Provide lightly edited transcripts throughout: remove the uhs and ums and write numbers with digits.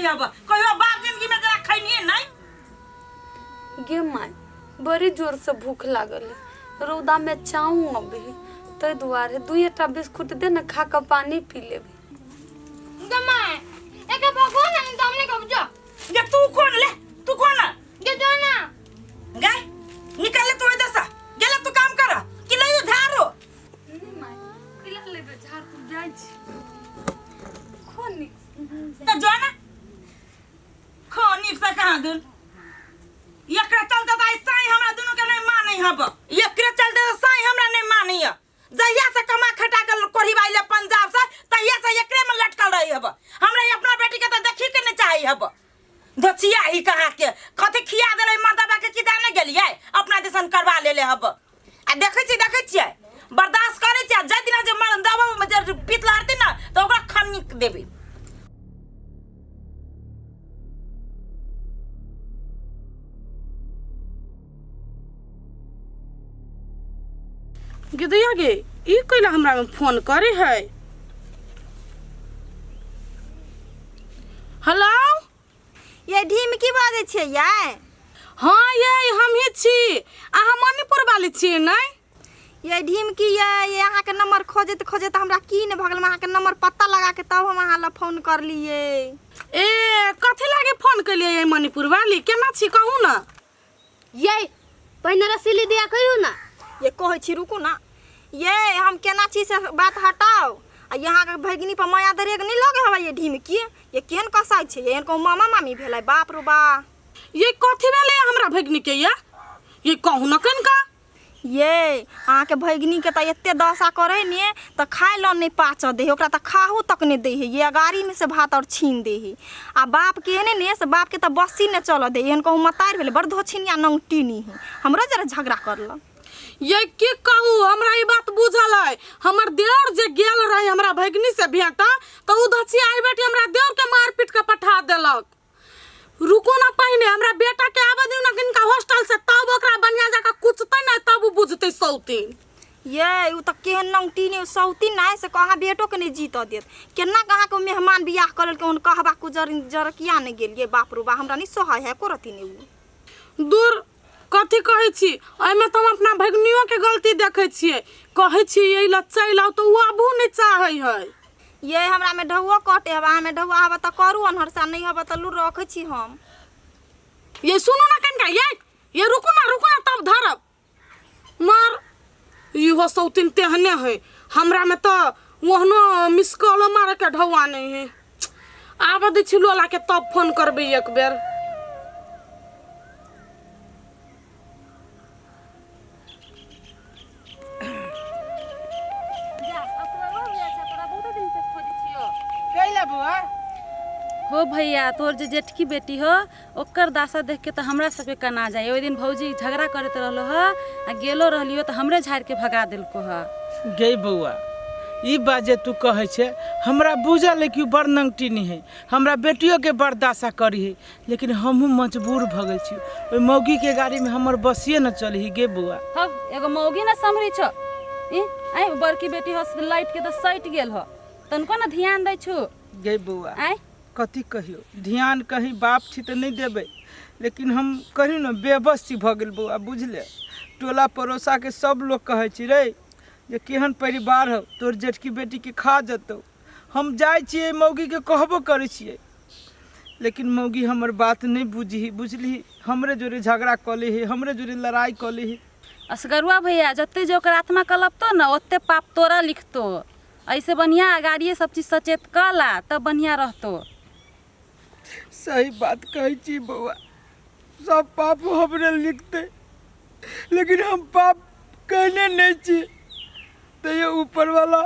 हब कहियो बाप जिंदगी में जरा खैनिए नहीं गे माय बड़ी जोरसँ भूख लागल है रौदामे चाहूँ अभी ताहि दुआरे दुइएटा बिस्कुट दे ने खा कऽ पानी पी लेबै। गे my एके भगो ना तो हमने कब जो। गे तू कौन ले तू कौन गे जो ना। गे निकल ले तू इधर से गेले तू काम कर कि ले झाड़ू। नहि माय कैला लेबै झाड़ तू जाइ छी खो नीक। तो जो ना खो नीक से कहाँ दुन एकरे चलते तऽ आइ साँइ हमरा दुनू के नहि मानै हब एकरे चलते तऽ साँइ हमरा नहि मानैया जहिया से कमा खटा के कोढ़ी ले पंजाब से तहिया से एकरे में लटकल रही हब हमरा ई अपना बेटी के तऽ देखी के नहि चाही हब धोचिया ही कहाँ के कथी खिया देले मर्दबा के की जाने गेलियै अपना दिसन करवा लेले हब आ देखै छी देखै छियै बर्दाश्त करै छियै जाहि दिना जे मर्दबा में जे पीत लहरतै ने तऽ ओकरा खन्नी देबै। गिदैया गे ई कैला हमरा में फोन करे है। हेलो ये ढीम की बाजै छियै यै? हाँ ये हमही छी अहाँ मणिपुर वाली छियै नै? ये ढीम की ये ये अहाँके नंबर खोजैत खोजैत हमरा की नहि भऽ गेल हम अहाँके नंबर पता लगा के तब हम अहाँ लग फोन करलियै। ए कथी लागे फोन केलियै ये मणिपुर वाली केना छी कहू ना। ये पहिने रसीली दिया कहियो ना। ये कहै छी रुकू ना ये हम केना छी से बात हटाउ आ यहाँ के भगिनी पर माया दरेग नहीं लगे हवा ये ढीम की ये केहन कसाई छै ये एहन कहूँ मामा मामी भेलै बाप रो बा। ये कथी भेलै हमरा भगिनी के ये कहू ना कनका। ये अहाँके भगिनीके तऽ एते दशा करै ने तऽ खाय लए नहि पाचऽ दै है ओकरा तऽ खाहू तक नहि दै है ये अगारीमे से भात आओर छीन दै है आ बापके एहने ने से बापके तऽ बस्सी नहि चलऽ दै एहन कहूँ मतारि भेलै बड़ धोछिनिया नङ्गटिनी है हमरो जरा झगड़ा करलक। ये की कहू हमरा ई बात बुझल है हमर देवर जे गेल रहे हमरा भगिनी से भेंट तऽ उ धचिया आई बेटी हमरा देवर के मार पीट के पठा देलक। रुको ना पहिने हमरा बेटा के आबऽ दियौ ना किनका हॉस्टल से तब ओकरा बढ़िया जाकर कुचतै ना तब उ बुझतै सौतीन। ये उ तऽ केहन नंगटी ने सौतीन नहि से अहाँ बेटो के नहि जीतऽ देत केना के अहाँके मेहमान बियाह कऽ लेलकै ओहन कहबा कुजर जर किया नहि गेलियै बाप रो बा हमरा नहि सोहाय है एको रत्ती नहि उ। दूर कथी कहै छी एहिमे तऽ हम अपना भगिनियो के गलती देखै छियै कहै छी एहि लए चलि आउ तऽ ओ आबू नहि चाहै है। ये हमरा में ढौओ कटे हब अहाँ में ढौआ हब तऽ करू अनहरसा नहीं हब तऽ लूर रखै छी हम। ये सुनू ना कनिका ये रुकू ना तब धरब मार इहो सौतीन तेहने है हमरा में तऽ ओहनो मिस कॉलो मारे के ढौआ नहीं है। आबऽ दै छी लोला के तब फोन करबै एक बेर। कैला बुआ हो भैया तोर जे जेठकी बेटी हो ओकर दासा देख के तो हमरा सबके कना जाए। ओहि दिन भौजी झगड़ा करैत रहलो ह आ गेलो रहलियो तो हमरे झाड़ के भगा देलको ह। गे बौआ ई बात जे तू कहै छे हमरा बुझल है कि उ बड़ नंगटिनी है हमरा बेटियो के बड़ दासा करी है लेकिन हमहूँ मजबूर भऽ गेल छी ओहि मौगीके गाड़ीमे हमर बसिए न चलही गे बौआ। हब एगो मौगी न सम्हरी छो ई आइ बड़की बेटी हो लाइट के तो सटि गेल हो तनको न ध्यान दै छु। गे बौआ आइ कथी कहियो ध्यान कहीं बाप छी तऽ नहि देबै लेकिन हम कहियो ने बेबस छी भऽ गेल बौआ बुझले टोला पड़ोसाके सब लोग कहै छी रे जे केहन परिवार हौ तोर जेठकी बेटीके खा जेतौ। हम जाइ छियै मौगीके कहबो करै छियै लेकिन मौगी हमर बात नहि बुझही बुझलिही हमरे जोरे झगड़ा कऽ लै है हमरे जोरे लड़ाइ कऽ लै है। असगरुआ भैया जते जे ओकर आत्मा कलपतो न ओते पाप तोरा लिखतो ऐसे बढ़िया अगाड़िए सब चीज सचेत कऽ ला तब बढ़िया रहतो। सही बात कहै छी बौआ सब पाप हमरे लिखते लेकिन हम पाप कैने नहीं छी तैयो ऊपर वाला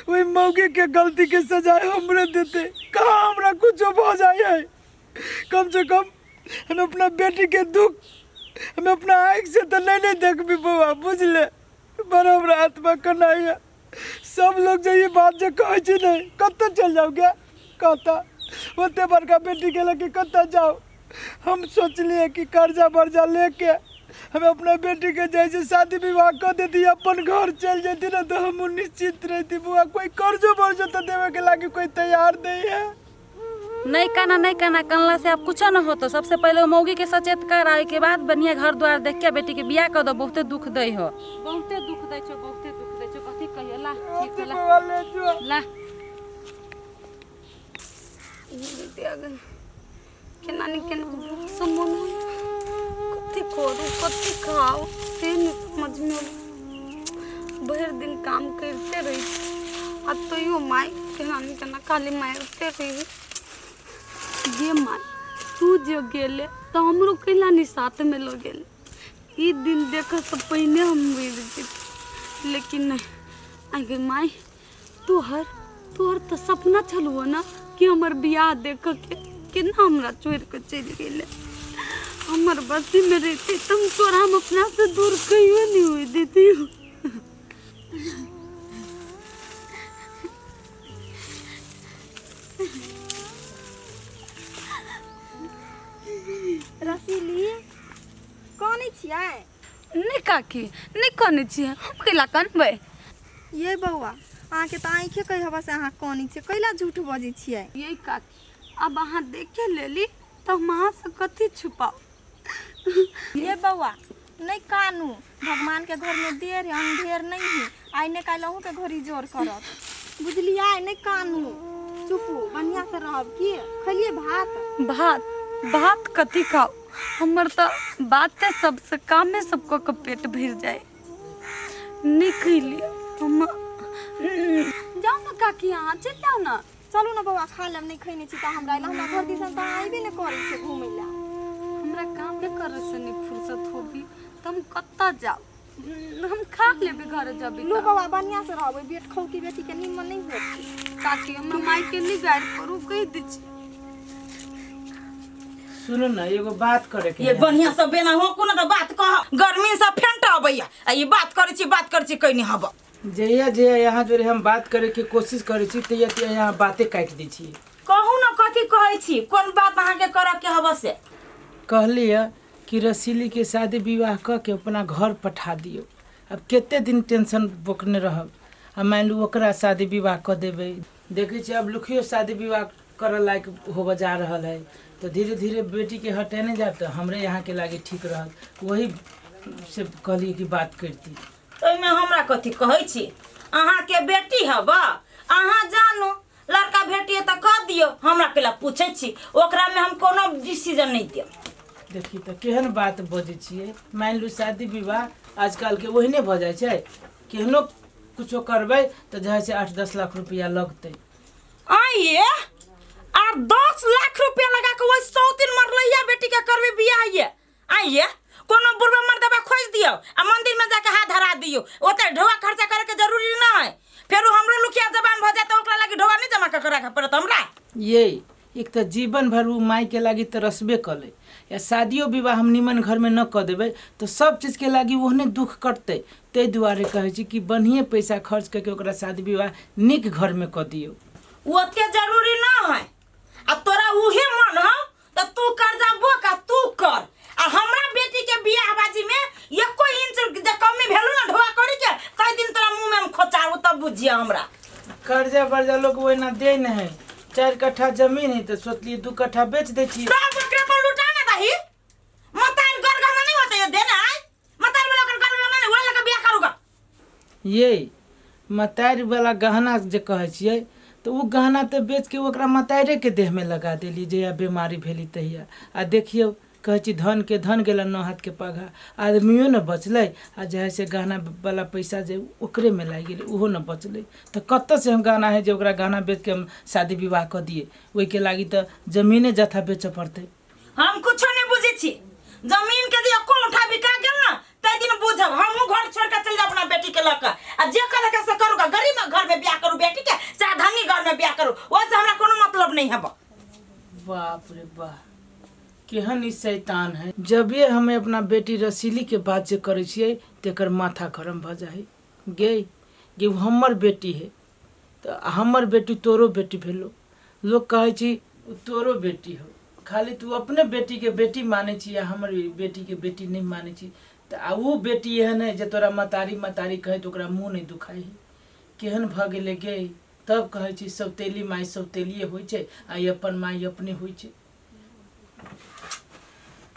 वही मौके के गलती के सजा हमरे देते कहाँ हमरा कुछो भऽ जाए है। कम से कम हम अपना बेटी के दुख हम अपना आँख से तो नहीं नहीं देखबी बौआ बुझले बड़ हमरा आत्मा कनाइया। सब लोग जे ई बात जे कहै छी ने कतऽ चलि जाउ गे कहता ओते बड़का बेटी के लऽ के कतऽ जाउ। हम सोचलिए कि कर्जा बर्जा लेके हम अपना बेटी के जैसे शादी विवाह कर देती अपन घर चल जैती ना तो हम निश्चिंत रहती बुआ। कोई कर्जो बर्जो तो देवे के लागे कोई तैयार नहीं है। नहीं काना नहीं काना, कनला से अब कुछो न होतो। सबसे पहले वो मौगी के सचेत कर, आ के बाद बढ़िया घर द्वार देख के बेटी के बियाह कर दो। बहुते दुख दै हो, बहुते दुख दै छो, बहुते दुख दै छो, कथी कहियो। ला ठीक है, ला बौआ ले जो। ला। केना ने केना भूख से मन होइए, कथी करू कथी खाउ से नहि समझमे अबै। भरि दिन काम करिते रहै छी आ तैयो माय केना ने केना खाली मारिते रही। गे माय, तू जे गेले तऽ हमरो कैला नहि साथमे लऽ गेले? ई दिन देखऽसँ पहिने हम मरि जेती, लेकिन नहि। आइ गे माय, तोहर तोहर तऽ सपना छलौ ने कि हमर बियाह देखऽके, केना हमरा छोड़ि कऽ चलि गेलै? हमर बस्तीमे रहिते तऽ हम तोरा हम अपनासँ दूर कहियो नहि होय देतियौ। रसीली, कनै छियै? नहि काकी, नहि कनै छियै। हम कैला कनबै? ये बौआ, अहाँके तऽ आँखि कहै हवा से अहाँ कनै छियै, कैला झूठ बजै छियै? ये काकी, आब अहाँ देखे लेली तऽ हम अहाँसँ कथी छुपाउ? ये बौआ, नहि कानू, भगवान के घर में देर है अंधेर नहीं है, आइ ने काल्हि अहूँ के घड़ी जोर करत, बुझलियै? नहि कानू, चुपू, बढ़िआँ से रहब। की खलियै भात? भात भात कथी खाउ, हमर तऽ बाते सबसँ कामे सब कऽ कऽ पेट भरि जाय। नहि खैलियै हम। जाउ ने काकी, अहाँ चलि जाउ ने। चलू ने बौआ, खा लेब, नहि खैने छी तऽ। हमरा अयला हमरा घर दिसन तऽ अहाँ अयबे नहि करै छियै घुमै लए। हमरा कामे करे से नहि फुर्सत होबी तऽ हम कतऽ जाउ? हम खा लेबै घर जबै। लू बौआ, बढ़िआँ से रहबै, बेट खौती बेटीके निमन नहि होत। काकी, हमरा मायके नहि गारि करू, कहि दै छी। सुनू ने, एगो बात करे के ये है। बढ़िया से बेना हो कोनो तऽ बात कह, गर्मी से फेंट अबैया आ ई बात करै छी, बात करै छी, कहि नहि हब। जहिया जहिया यहाँ जोरे हम बात करे के कोशिश करे छी तहिया तहिया यहाँ बाते काटि दै छी। कहू ने, कथी कहै छी? कोन बात अहाँके करऽ के हब से? कहली है कि रसीली के शादी विवाह कऽ के अपना घर पठा दियौ। अब कते दिन टेंशन बोकने रहब? आ मानि लू ओकरा शादी विवाह कऽ देबै, देखै छियै अब लुखियो शादी विवाह करऽ लायक होबऽ जा रहल है, तऽ धीरे धीरे बेटीके हटेने जायब तऽ हमरे यहाँके लागी ठीक रहत। वही से कहलियै कि बात करती। ओहिमे हमरा कथी कहै छी? अहाँके बेटी हब, अहाँ जानू, लड़का भेटिए तऽ कह दियौ, हमरा केला पूछै छी? ओकरामे हम कोनो डिसीजन नहि देब। देखी तऽ केहन बात बजै छियै। मानि लू शादी विवाह आजकलके ओहने भऽ जाइ छै, केहनो कुछो करबै तऽ जे है से 8-10 लाख रुपया लगतै। आइए आर 10 लाख रुपया लगा के ओहि सौतिन मरलैया बेटी के करबै बियाह? ये आइए कोनो बुढ़बा मर्दबा खोज दियौ आ मंदिर में जाके हाथ धरा दियौ, ओते ढोआ खर्चा करे के जरूरी न है। फेरो हमरो लुखिया जबान भऽ जाए तऽ ओकरा लागी ढोआ नहीं जमा कर राखे पड़त हमरा। ये एक तऽ जीवन भर ओ मायके लागी तऽ रसबे कलै, या शादियो विवाह हम निमन घरमे न कऽ देबै तऽ सब चीजके लागी ओहने दुख कटतै। ताहि दुआरे कहै छी कि बढ़िएँ पैसा खर्च कऽ के ओकरा शादी विवाह नीक घरमे कऽ दियौ। ओते जरूरी न है, आ तोरा उहे मन हौ तऽ तू कर्जा बोक आ तू कर, आ हमरा बेटी के बियाह बाजी में एको इंच जे कमी भेलू ना ढोआ करी के, तै दिन तोरा मुंह में हम खोचारू, तब बुझिए हमरा। कर्जा वर्जा लोग ओहिना दे नहि है। 4 कट्ठा जमीन है तऽ सोचलियै 2 कट्ठा बेच दै छियै। सब ओकरे पर लुटा ना दही। मतार घर गहना नहीं होते ये देना है, मतार वाला ओकर घर गहना नहीं ओहे लके बियाह करूगा। ये मतारि वाला गहना जे कहै छियै तऽ ओ गहना तऽ बेचके ओकरा मतारिके देहमे लगा देली जहिया बीमारी भेली तहिया। आ देखियौ, कहै छी धनके धन गेला 9 हाथके पघा, आदमियो ने बचलै, आ जे है से गहना वाला पैसा जे ओकरेमे लागि गेलै ओहो ने बचलै। तऽ कतऽसँ हम गहना है जे ओकरा गहना बेचके हम शादी विवाह कऽ दियै? ओहिके लागि तऽ जमीने जथा बेचऽ पड़तै। हम कुछो नहीं बुझै छी। जमीन के जे एको उठा बिका गेल ना तै दिन बुझब, हमहूँ घर छोड़ के चलि जाब अपना बेटी के लऽ कऽ, आ जे करे के से करू। गरीब घर में बियाह करू बेटी के, चाहे धनी घर में बियाह करू, ओहिसे हमरा कोनो मतलब नहीं हब। बाप रे बाह, केहन ई शैतान है। जबे हमे अपना बेटी रसीली के बात जे करै छियै तेकर माथा गरम भऽ जाइ है। गे गे, उ हमर बेटी है तऽ हमर बेटी तोरो बेटी भेलो। लोग कहै छी उ तोरो बेटी हो, खाली तू अपने बेटी के बेटी मानै छी आ हमर बेटी के बेटी नहि मानै छी। तऽ आ उ बेटी एहन है जे तोरा मतारी मतारी कहै तऽ ओकरा मुँह नहि दुखाइ है। केहन भऽ गेलै गे। तब कहै छी सौतेली माय सौतेलिए होइ छै आ ई अपन माय अपने होइ छै।